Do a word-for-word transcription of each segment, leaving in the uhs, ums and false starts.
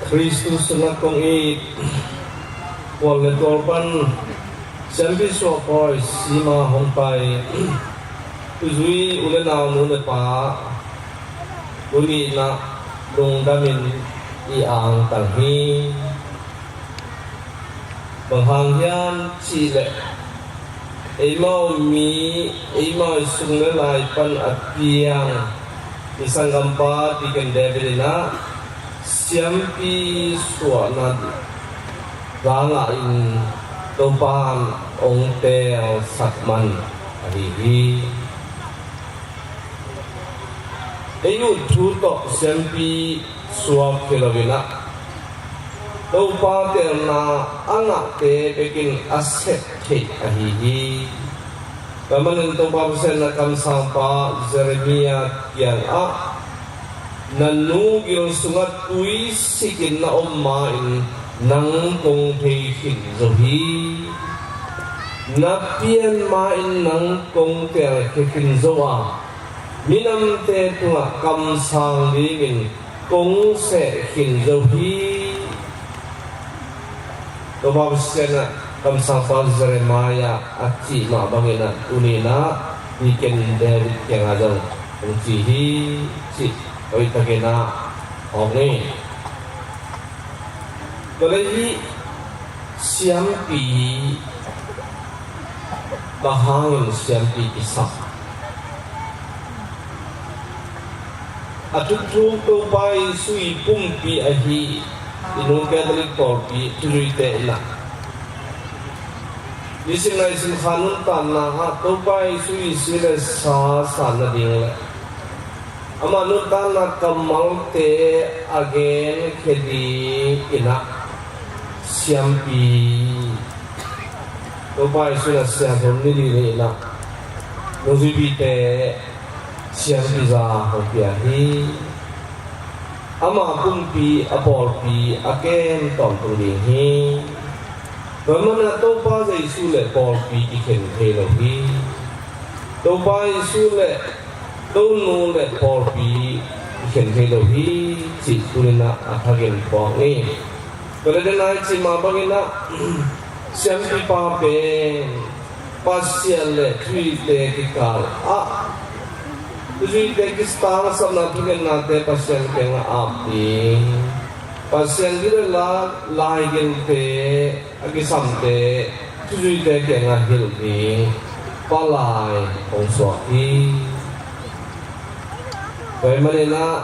Khristu sungah kong it, kual le tual pan siampi suah pawi sima hong pai, tuzui u le nau, nu le pa, tuni-in ah lungdamin i angtang hi. Bang hang hiam cih leh, eimau mi, eimau sung le lai pan a piang i sanggampa Deacon David in ah siampi suahna za ngah in Topa'n hong teelsak man ahi hi. Ei ut thu tawh siampi suak hi lo-in ah, Topa teelna a ngahte bekin a sep theih ahi hi. Tua manin Topa Pasian in ah kamsangpa Jeremiah kiangah, "Na nu gil sungah tui sikin na om ma-in nang kong thei khin zo hi. Na pian ma-in nang kong teelkhia khin zo a, minamte tungah kamsang dingin kong seh khin zo hi." Topa Pasian in ah kamsangpa Jeremiah a cih mah bangin ah tuni-in ah Deacon David kiangah zong hong ci hi, cih hoihtakin ah hong ni. Tua leh hih siampi, bang hangin siampi kisam? A thukthuk Topa Jesu i pumpi ahi i Nu Catholic pawlpi thuzuite in ah, nisim naisim kha nuntakna ah Topa Jesu i si le sa san nading le ama nuntakna kammalte a genkhia dingin ah siampi, Topa Jesu in ah siangtho ni li ni-in ah nungzuipite siampi za hong pia hi. Ama pumpi, a pawlpi a kem tawntung ding hi. Tua manin ah Topa Jesu le pawlpi kikhen thei lo hi. Topa Jesu le Tonu le pawlpi kikhen thei lo hi, cih tuni-in ah a thakin phuak ni. Tua leh den a i cih mah bangin ah siampipa pen Pasian le thuzuite kikal ah, thuzuite kitangsapna thugennate Pasian kiangah ap ding, Pasian gil le la, laigilte a kisamte thuzuite kiangah hilh ding palai hong suak hi. Tua ahih manin ah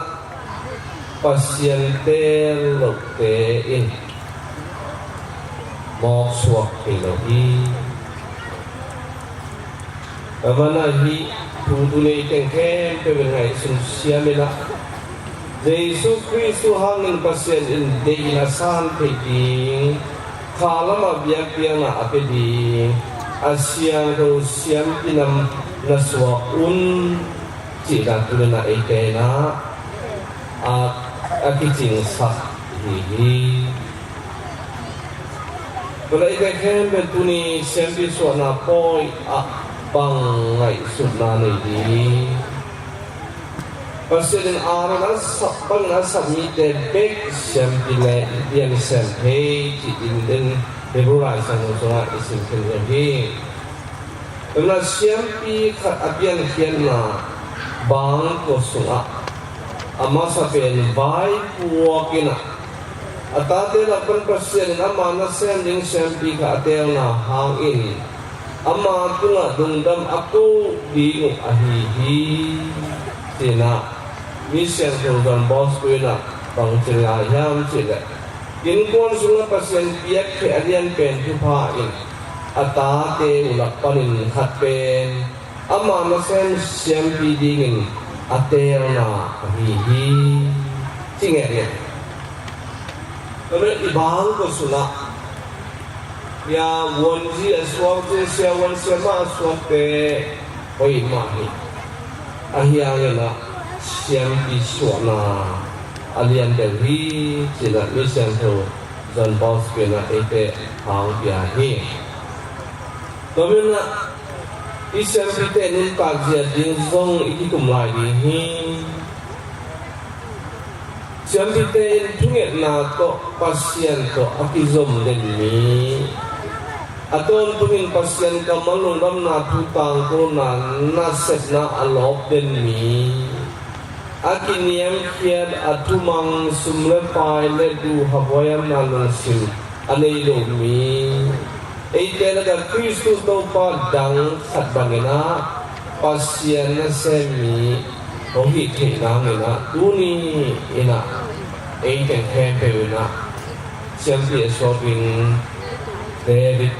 Pasian teel lote in mawk suak thei lo hi. Tua manin ah hih thu tuni i teng khempeuh in ngaihsun siam in ah, Jesu Khrist hangin Pasian in deihna a san theih ding, kha lamah biakpiakna a pia ding a siangtho siampi nam na suak un, cihna tuni-in ah eite in ah a, a kicingsak hi hi. Tua leh eite khempeuh tuni siampi suahna pawi ah bang ngaihsutna nei ding? Pasian in Aaron a sap bangin a sap mite bek siampi le piansem hi, ci-in den Hebrew Lai Siangtho sungah i sim khin zo hi. Tua manin ah siampi khat a piankhiatna bangkua sungah a masa pen vaipuak in ah, a tate lak pan Pasian in ama nasem ding siampi khat a teelna hangin ama tungah lungdam a ko ding uh ahi hi, ci-in ah mi siangtho John Bosco in ah bang ci lai hiam cih leh, innkuan sungah Pasian piaktheih a lianpen thupha in a tate uh lak panin khat pen ama nasem siampi dingin a teelna ahi hi, ci ngetnget. Tua manin i bangkua sungah, ya, vuanzi a suak, sia vuan sia mah a suakte hoih mah hi. Ahi hangin ah siampi suahna a lian deuh hi, ci-in ah mi siangtho John Bosco in ah eite hong pia hi. Tua manin ah i siampite nuntak zia ding zong i kikum lai ding hi. Siampite in thungetna tawh Pasian tawh a kizom den mi, a tawntungin Pasian kammal lungdamna thu tangkona nasepna a lawp den mi, a kiniamkhiat a thumang sum le pai le duhkha buaihamna lungsim a nei lo mi, eite lakah Khristu Topa dang khat bangin ah Pasian nasem mi hong hih theih nangin ah tuni in ah eite khempeuh in ah siampi a suak ding David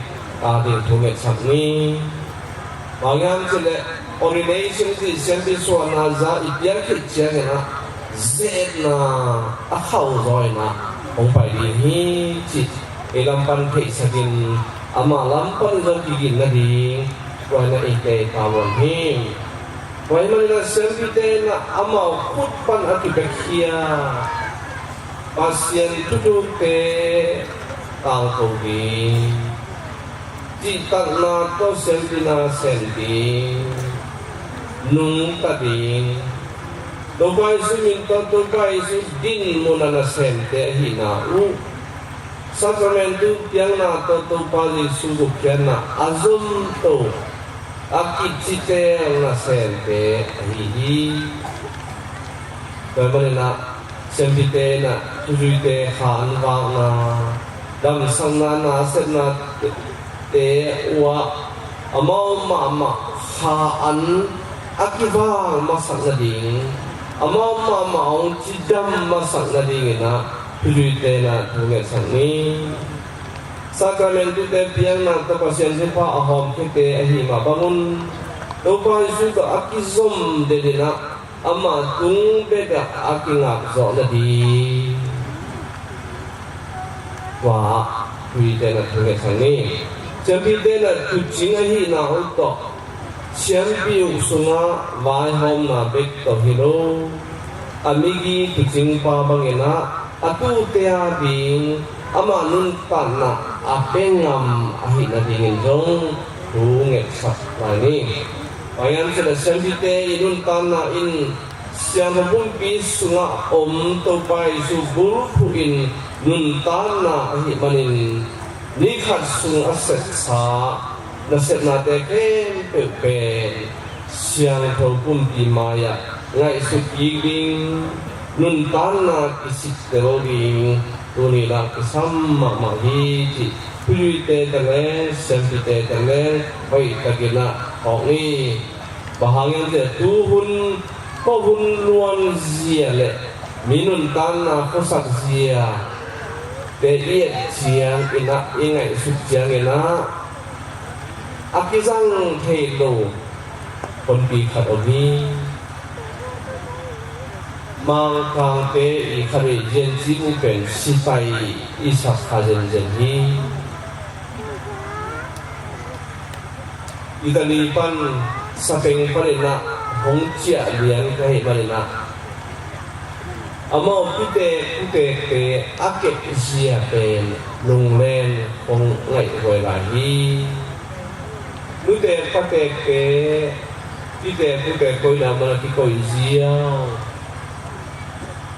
a ding thu ngetsak ni. Bang hiam cih leh ordination cih siampi suahna za i piak khit ciangin ah ze-etna a khauh zaw in ah hong pai ding hi cih ei lam pan theihsakin amah lam pan zong kigin nading tua in ah eite tavuan hi. Tua ahih manin ah siampite in ah amau khut pan a kipiakhia Pasian thuthukte tangko ding, cihtakna tawh siampina sem ding, nungta ding, Topa Jesu min tawh Topa Jesu dinmun a nasemte ahihna uh, Sacramentu piakna tawh Topa Jesu gupkhiatna a zumto a kicite nasemte ahi hi. Tua ahih manin ah siampite in ah thuzuite kha an vakna, damsakna, nasepnate uh ah amau mahmah kha an a kivak masak nading, amau mahmah hong cidam masak nadingin ah thuzuite in ah thu ngetsak ni. Sakramentute piakna tawh Pasian thupha a hawmkhiate ahih mah bangun Topa Jesu tawh a kizom den in ah amah tung bekah a kingak zawh nading. Tua ah thuzuite in ah thu ngetsak ni. Siampite in ah tuucing ahihna uh tawh siampi uh sungah vaihawmna bek tawh hi lo, a migi tuucingpa bangin ah a tuute a ding amah nuntakna a pia ngam ahih nadingin zong thu ngetsak lai ni. Bang hiam cih leh siampite i nuntakna in siangtho pumpi sungah om Topa Jesu bulphuhin nuntakna ahih manin ni khat sung a sepsa nasepnate khempeuh pen siangtho pumpi mai-ah ngaihsut kik ding, nuntakna kisittel ding tuni-in ah kisam mahmah hi cih thuzuite teng le siampite teng le hoihtakin ah hawk ni. Bang hang hiam cih leh tuhun khuahun luanzia le mi nuntakna khuasakziate i et ciangin ah, i ngaihsut ciangin ah a kizang thei lo honpi khat om hi. Mangkangte i khat i Gen Z pen sipai i sak kha zenzen hi. Italy pan sapeng panin ah hong ciah lian ka hih manin ah amau pitek putekte a kep zia pen lunglen hong ngaihhuai lai hi. Nutek patekte, pitek putek koihna man a kikoih ziau,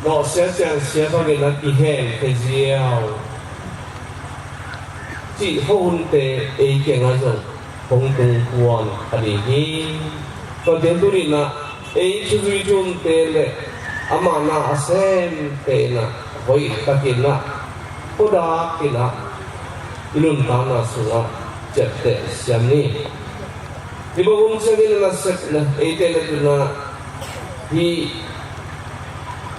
nawhsia ciangsia bangin a kihen khia ziau cih khuahunte ei kiangah zong hong tung kuan a ding hi. Tua teng tuni-in ah ei thuzui thumte le amah na a semte in ah hoihtakin ah, hodakin ah i nuntakna sungah ciapteh siam ni. Hih bang hun ciangin a nasepna, eite na tuna hih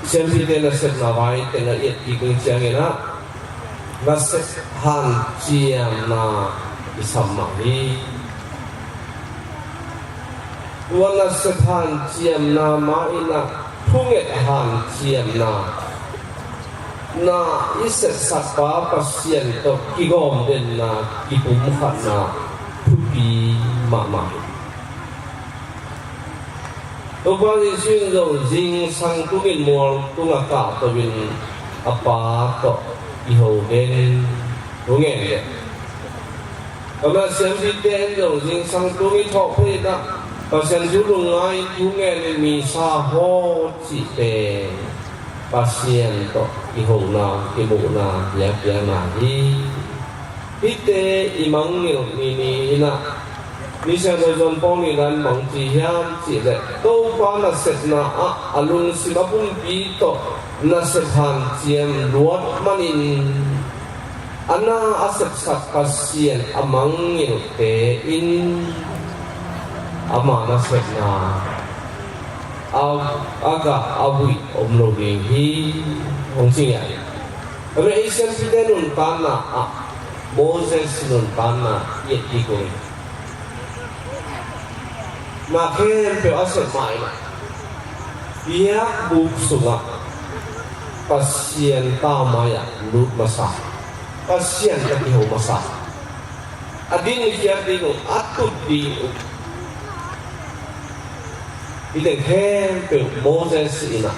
siampite nasepna vai tengah i et kik ding ciangin ah nasep hanciamna i sam mah hi. Tua nasep hanciamna mah in ah thunget hanciamna, na i sepsakpa Pasian tawh kigawm denna, kipumkhatna thupi mahmah hi. Topa Jesuh in zong zingsang tungin mual tungah kahto in a Pa tawh kiho den, thu ngen den. Tua mah siampite in zong zingsang tung i thawh phei in ah Pasian thu lungngai thu ngen in Missa haw cih pen Pasian tawh i hona, i muhna biakpiakna hi. Hihte i mangngilh ni ni in ah, Misiangtho John Paul nihna in bang ci hiam cih leh, Topa nasepna ah a lungsim a pumpi tawh nasep hanciam luat manin, a na a sepsak Pasian a mangngilhte in ama nasepna a, a gah a vuih om lo ding hi, hong ci ngiat. Amen. Ei siampite nuntakna ah Moses nuntakna i et kik uh hi. Na khempeuh a sep mah in ah, biakbuk sungah Pasian ta mai-ah lut masa, Pasian tawh kiho masa, a dinkhiat ding uh, a tut ding uh. Hihte khempeuh Moses in ah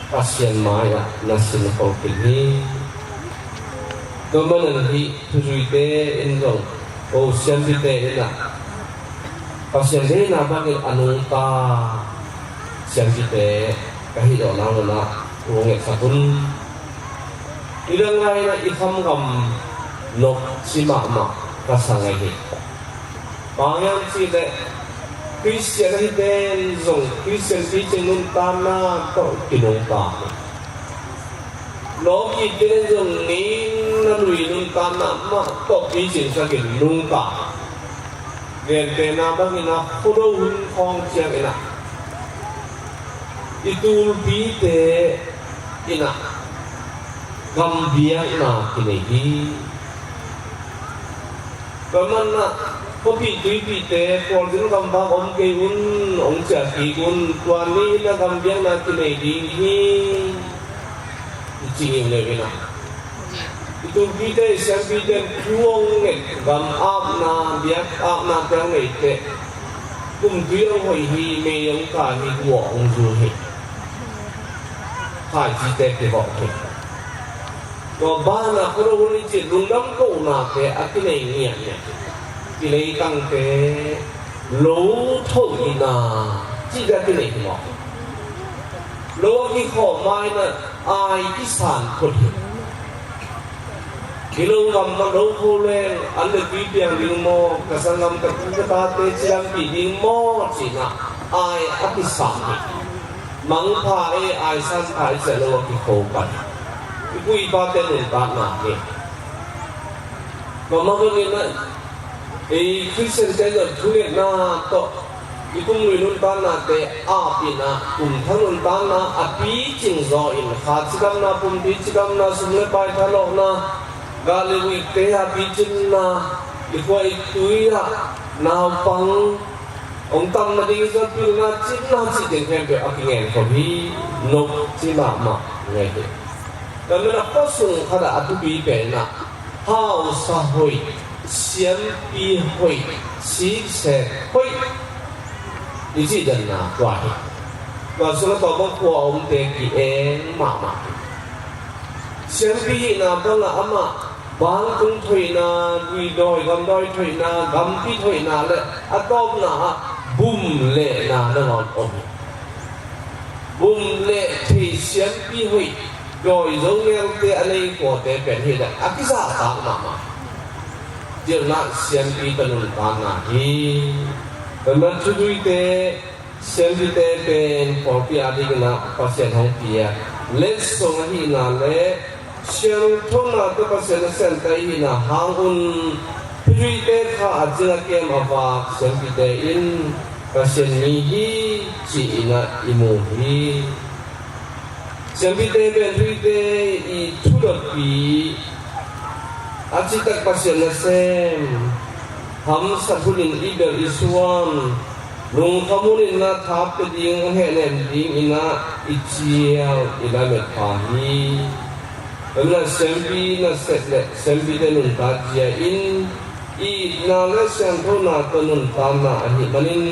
Pasian mai-ah na sin khol khin hi. Tua manin hih thuzuite in zong, ko siampite in ah Pasian deihna bangin a nungta siampite ka hih dawh nang un ah thu hong ngetsak un. I dang lai in ah i khamgam nopci mahmah ka sa ngei hi. Bang hang hiam cih leh Khristian ahi pen zong Khristian picing nuntakna tawh kinungta hi. Lawkite zong ngeina lui nuntakna mah tawh picingsakin nungta hi. Gentehna bangin ah Khuado hun khawng ciangin ah i tulpite in ah gambiakna kinei hi. Tua manin ah khuapih tuipihte khualzin gamvak om kei un, hong ciah kik un, tua ni in ah gambiakna kinei ding hi, i ci ngiungeu in ah. I tulpite, i siampite in thu hong nget, gam apna, biak apna te hong ngeih teh, kumtui hong hoih hi, mei hong kai hi, guah hong zu hi. Khaicite kivawh hi. Tua banah Khuado hun i cih lungdam kohnate a kinei ngiatngiat. I leitangte lo thohna cihte a kinei hi maw? Lo a kikhawm ma-in ah ai kisan phot hi. Hih lo gam mah lo kho leng an le tui piang ding maw, ka sanggam ka tu ka tate cilampih ding maw ci-in ah ai a kisan hi. Mangpha e, aisan pha e ci-a lo a kikho pan. I pu i pate nuntakna hi. Tua mah bangin ah ei Khristiante zong thungetna tawh i kum lui nuntaknate ap-in ah kumthang nuntakna a picing zaw in, kha cidamna, pumpi cidamna, sum le pai thalawhna, gah le uite a picinna, i khua i tui ah naupang hong tam nading i zon pilna, cinna cih teng khempeuh a kingen khawm hi. Nopci mahmah ngei hi. Tua manin ah khuasung khat ah a thupi pen ah hausa hoih, siampi hoih, siksek hoih i cih danna tua hi. Tua sungah tua bang khua a omte ki-eng mahmah hi. Siampi hihna bangah amah bangtung thoihna, luidawi gamdawi thoihna, gampi thoihna le a tawpna ah bum lehna nangawn om hi. Bum leh thei, siampi hoih, dawi zo ngelte a nei khuate pen hi leh a kizahtak mahmah. Tua manin siampi tawh nuntakna hi. Tua manin thuzuite, siampite pen pawlpi adingin ah Pasian hong piak letsong ahihna le siangthona tawh Pasian nasemte ahihna hang un, thuzuite kha a cing a kem a vak siampite in Pasian mi hi ci-in ah i mu hi. Siampite pen thuzuite i thudotpi, a citak Pasian nasem, hamsat hunin i bel i suan, lungkham hunin ah thapia ding, a hehnem dingin ah i cial, i lamet pha hi. Tua manin ah siampi nasep le siampite nuntakzia in itna le siangthona tawh nuntakna ahih manin,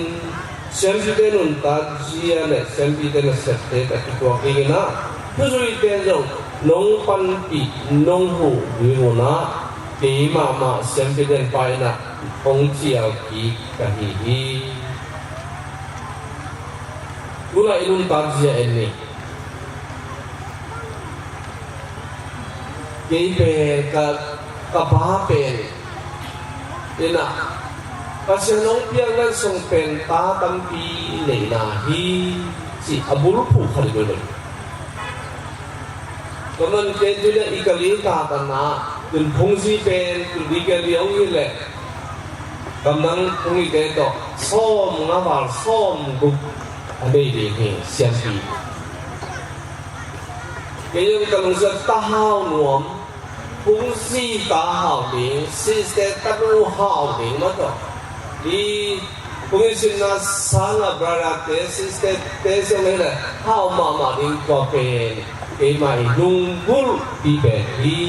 siampite nuntakzia le siampite nasepte ka kituak dingin ah, thuzuite zong nong panpih, nong huh ding un ah, kei mahmah siampite in pai-in ah hong cial kik ka hi hi. Tulai i nuntakzia en ni. Kei pen ka, ka pa pen, ina, Pasian hong piak letsong pen ta tampi neihna hi, ci a bulphuh khat i dun. Ka man pen tu le i ka li ta ta na, tun phungzi pen, tun i ka li hong hi le, ka man phungzi te tawh, sawm nga val, sawm guk a nei ding hi, siampi. Kei zong ka lungsim ta hau nuam, phungzi ta hau ding, sister tanu hau ding mah tawh. I phungzi simna sang a brother te, sister te siang le hau mahmah ding tua pen, keimah i lunggulhpi pen hi.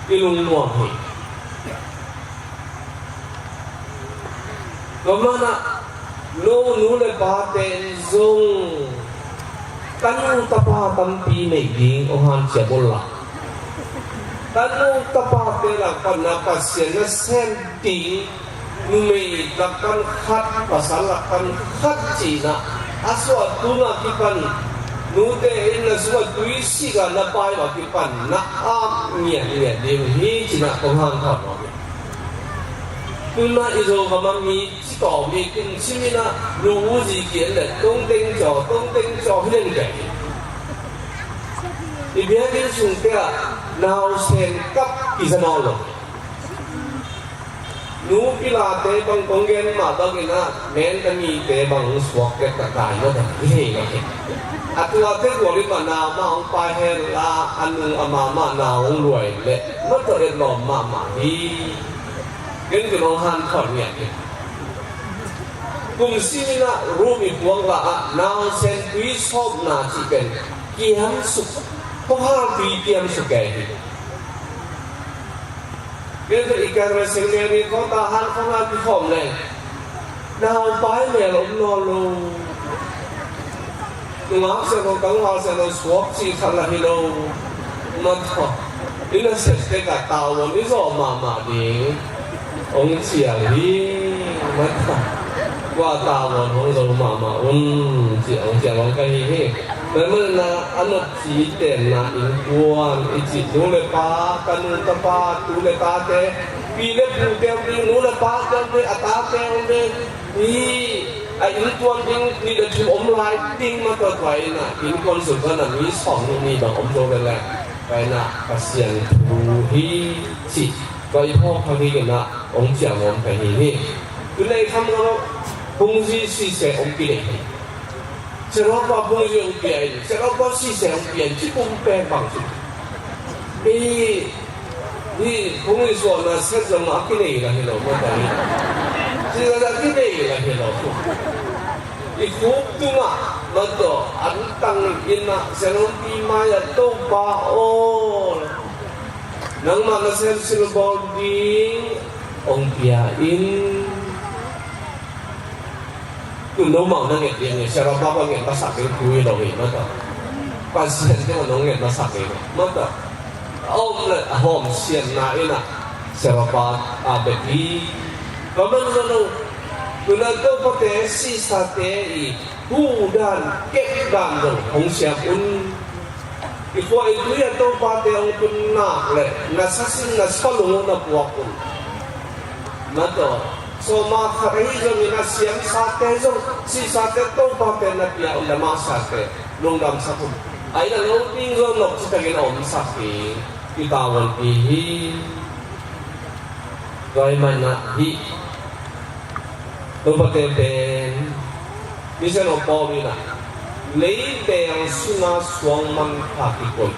I lungnuam hi. Tua manin ah, no nu le pate in zong tanu tapa tampi neih ding hong hanciam un la. Tanu tapate lak pan na Pasian nasem ding, numei lak pan khat, pasal lak pan khat cihna, a suahtu na kipan, nute in na sungah tui sik a na pai mah kipan, na ak ngiatngiat ding hi cihna kong hanthawn nuam hi. Tuna i Zogam a mi ci tawm hi, kum simin ah lu u zi kian le tongteng caw, tongteng caw hi leng kei. I biakinn sungte ah nausen kap kiza nawn lo. Nu pilate bang kong gen mah bangin ah, men ka mite bang suak tek ka kai mah tek hi hei mah hi. A tuate gualin mah nau mah hong pai hen la, a nu a ma mah nau hong luai leh mah tawh etlawm mahmah hi. Ken tun hong hanthawn ngiat hi. Kum simin ah rum i puak la ah nausen tui sawpna cih pen kiamsuk, khuahal tui kiamsuk kei hi. Ken tun i kar le seng mel ni kawta han khawng a kikhawm leng nau pai mel om nawn lo. Nungak siang lo, tangval siang lo, suak cih khat lah hi lo. Mah tawh i nasep tek ah tavuan i zawh mahmah ding hong cial hi. Mah tawh kua tavuan hong zo mahmah un cih hong cial hong ka hi hi. Tua manin ah a nopci tenna innkuan i cih nu le pa, tanu tapa, tu le tate, pi le pute om ding, nu le pate om ding, a tate om ding, hi a innkuan ding nih le thum om lai ding mah tawh tua in ah innkuan sung pan ah mi sawmnih nih bang om zo ve leh tua in ah Pasian thu hi cih tua i phawk kha ding in ah hong ciang om ka hi hi. Tu nei kham lo phungzi sise hong kineih hi. Siapa phungzi hong pia in, siapa sise hong pia in, ci pum pek bang ci. Hi, hi phungzi suahna set zong a kinei la hi lo, mah ta hi. Ci la kinei la hi lo. I khuk tungah, mah tawh, an tang in ah, siapa hong pi mai ah, Topa aw, nangmah nasem silbawl ding hong pia in. Tun nomau na nget ding hi, siapa pa nget masak ding thu hi lo hi, mah tawh. Pasian tungah nong nget masak ding hi, mah tawh. A om le a hawm sianna in ah siapa pa a bek hi. Tua manin zong tun ah Topate sisate i huh dan kep dan zong hong siam un. I khua i tui a Topate hong tun nak leh na sasin na salung uh na puak un. Mah tawh, sawma khat ahi zongin a siamsate zong, sisate Topate na pia un, na mahsate lungdamsak un. A inn a lo ding zong nop citakin a omsak hi. I tavuanpi hi. Tua ahih manin ah hih Topate pen Misiangtho Paul in ah, leibel sungah suang manpha kikoih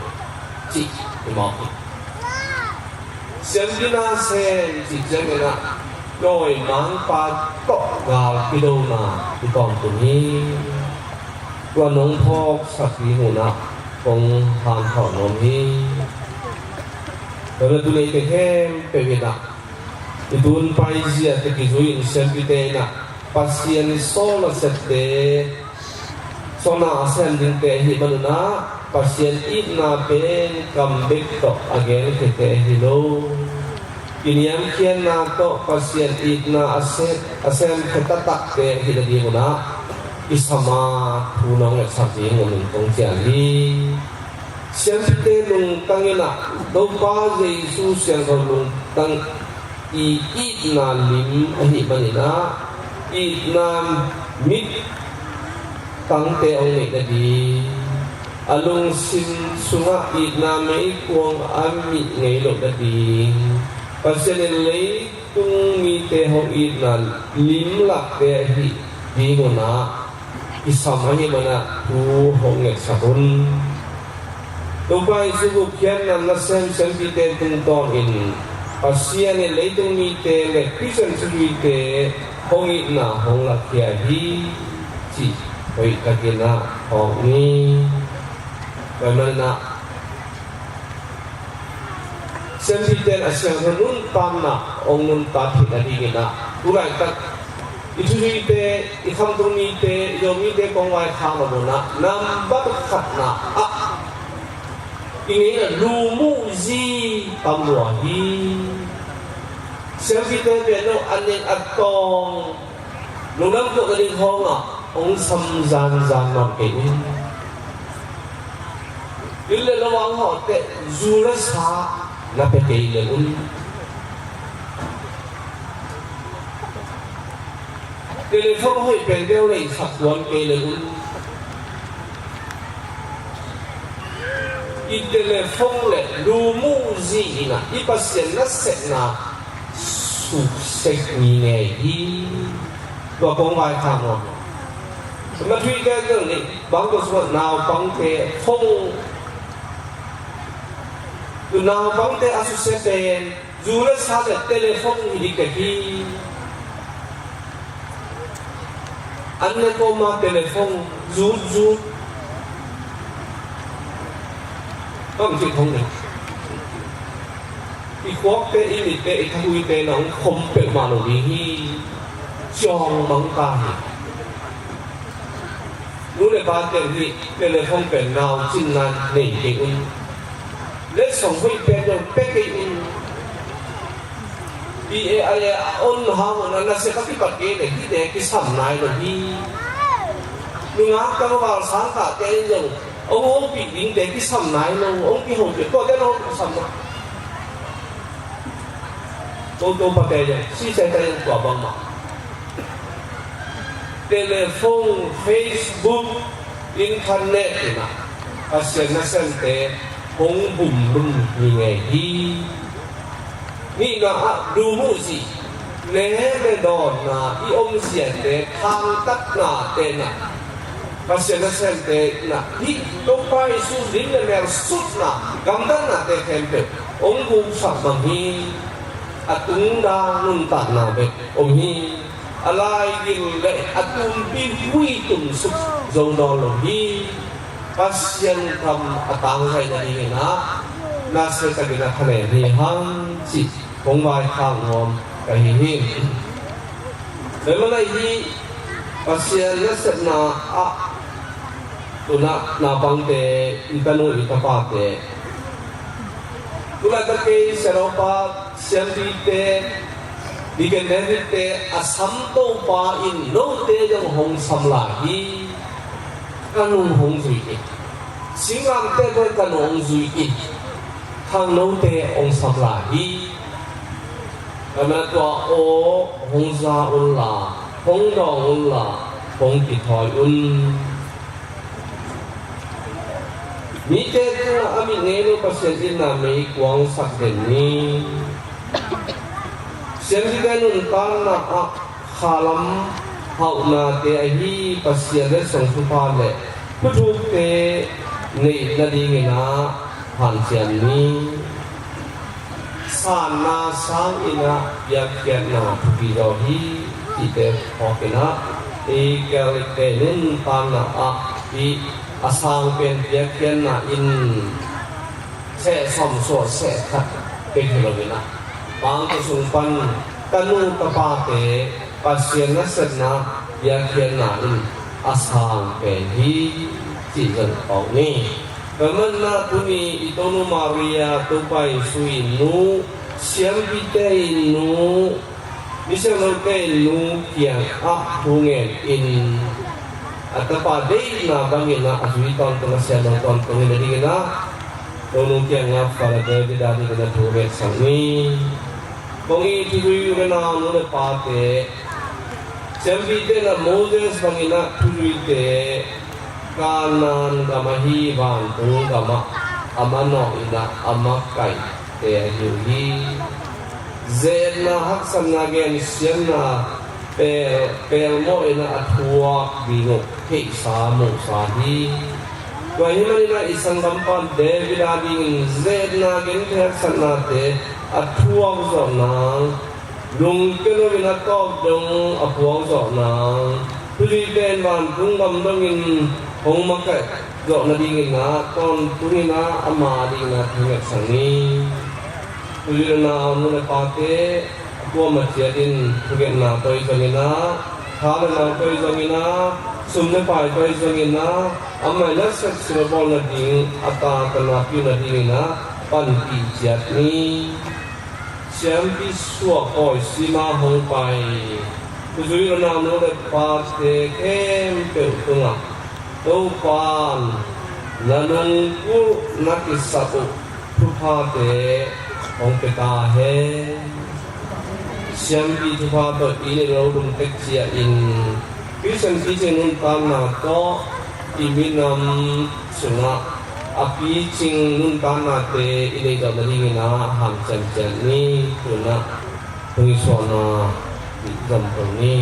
cih i mawk hi. Siampi nasem cih ciangin ah dawimangpa tawh gal kidona i tawntung hi. Tua nong phawksak ding un ah kong hanthawn nuam hi. Tua na tu neite khempeuh in ah i tun paizia te kizui in siampite in ah Pasian sawl a sette, sawl a sem dingte ahih manun ah Pasian itna pen kam bek tawh a genkhete hi lo. Kiniamkhiatna tawh Pasian itna a sem, a semkhia taktakte ahih nadingun ah i sama thu nong ngetsak ding un kong cial hi. Siampite lungtang in ah Topa Jesu siangtho lungtang i itna lim ahih manin ah itna mit tangte hong neih nading, a lungsim sungah itna meikuang a mih ngei loh nading, Pasian in leitung mite hong itna lim lakte ahih ding un ah kisam ahih manin ah thu hong ngetsak un. Topa Jesu gupkhiatna nasem siampite tungtawnin Pasian in leitung mite le Khristian thuhite hong itna hong lakkhia hi, cih hoihtakin ah phawk ni. Tua ahih manin ah siampite in a siangtho nuntakna hong nuntak theih nadingin ah tu laitak i thuhite, i khamtung mite, i Zomite kong vaikhak lo mun ah nambat khatna ah i ngeina lumuhzi tam lua hi. Siampite pen lo a ning a tawng lungdam tuah nading hawngah hong sam zanzan nawn kei un. Inn le lo a hong hawh teh zu le sa na pia kei lel un. Telephone hoih pen deuh le i sak tuan kei lel un. I telephone le lumuhzi in ah i Pasian nasepna suksek mi ngei hi. Tua kong vaikhak nuam. Matthew te deuh ni bang ko sungah naupangte phone, naupangte a susia pen zu le sa le telephone hi ding ka hi. An ne kawma telephone zut zut. Bang cih thong ne. I khuakte, i mitte, i thahuite na hong khom peuhmah lo ding hi. Ciawng mang ta hi. Nu le pa teng hi, telephone pen nau cinna nei kei un. Letsong hoih pen dong pia kei un. I e a e a on hang on a nasep a kipat kei le hite kisam nai lo hi. Nungak tangval sangkahte in zong hong ompih dingte kisam nai lo, hong kiho pia tuate na hong kisam nai. Toto pate zong sisai ta zong tua bangmah. Telephone, Facebook, internet in ah Pasian nasemte hong bumlum hi ngei hi. Nihna ah lumuhzi, ne le dawnna i omziate, thangtatnate in ah Pasian nasemte in ah hih Topa Jesu lim le mel sutna gamtatnate khempeuh hong guksak bang hi. A tungdang nuntakna bek om hi. A laigil le a tumpi huitum suk zo nawn lo hi. Pasian gam a tangzaih nadingin ah nasia takin a thanem hi hang cih kong vaikhak nuam ka hi hi. Tua ahih manin ah hih Pasian nasepna ah tu-in ah naupangte, i tanu i tapate, tu-in ah ka kei siaropa, siampite, Deacon David-te a sam Topa in note zong hong sam lai hi. Ka nu hong zui in, singlamteh pen ka nu hong zui in, khangnote hong sam lai hi. Ka na tua aw hong za unla, hong dawng unla, hong kithawi un. Mite tungah a mit ngei lo Pasian itna meikuang sak den ni. Siampite nuntakna ah khalam hauhnate ahi Pasian letsong thupha le thuthukte neih nadingin ah hanciam ni. Sanna sangin ah biakpiakna thupi zaw hi cihte phawkin ah, i Catholic-te nuntakna ah hih a sang pen biakpiakna in seh sawm suah seh khat pek hi loin ah, pangka sung pan tanu tapate Pasian nasepna biakpiakna in a sang pen hi cih zong phawk ni. Tua ahih manin ah tuni i Tonu Maria, Topa Jesu i nu, siampite i nu, misiangthote i nu kiangah thu ngen in, a tapa deihna bangin ah a zui tawntung, a siangtho tawntung hi nadingin ah Nunu kiangah Father David a dingin a thu ngetsak ni. Kong it thuzui u le nau, nu le pate, siampite in ah Moses bangin ah thuzuite Kanaan gam ahi vantung gamah a manawh in ah a makaihte ahi uh hi. Ze-etna, haksatna, gensiatna pel, pelmawh in ah a thuak ding uh theihsa, muhsa hi. Tua ahih manin ah i sanggampa David a dingin ze-etna, genthei, haksatnate a thuak zawh nang, lungkia lo in a tawp dong a puak zawh nang, thuzuite in vantung gam dongin hong makaih zawh nadingin ah tawntung in ah ama a dingin ah thu ngetsak ni. Thuzui le nau, nu le pate, a kuamah ciat in thungetna tawh ahi zongin ah, tha le nau tawh ahi zongin ah, sum le pai tawh ahi zongin ah, amah in a sepsep a bawl nading, a ta tawh napi uh nadingin ah panpih ciat ni. Siampi suah pawi sima hong pai thuzui le nau, nu le pate khempeuh tungah Topa in na nungkulh, na kisap uh thuphate hong pia ta hen. Siampi thupha tawh i neih loh lungtek ciangin Khristian picing nuntakna tawh i minam sungah a picing nuntaknate i neih zawh nadingin ah hanciam ciat ni. Tu-in ah hong i suahna i zom to ni.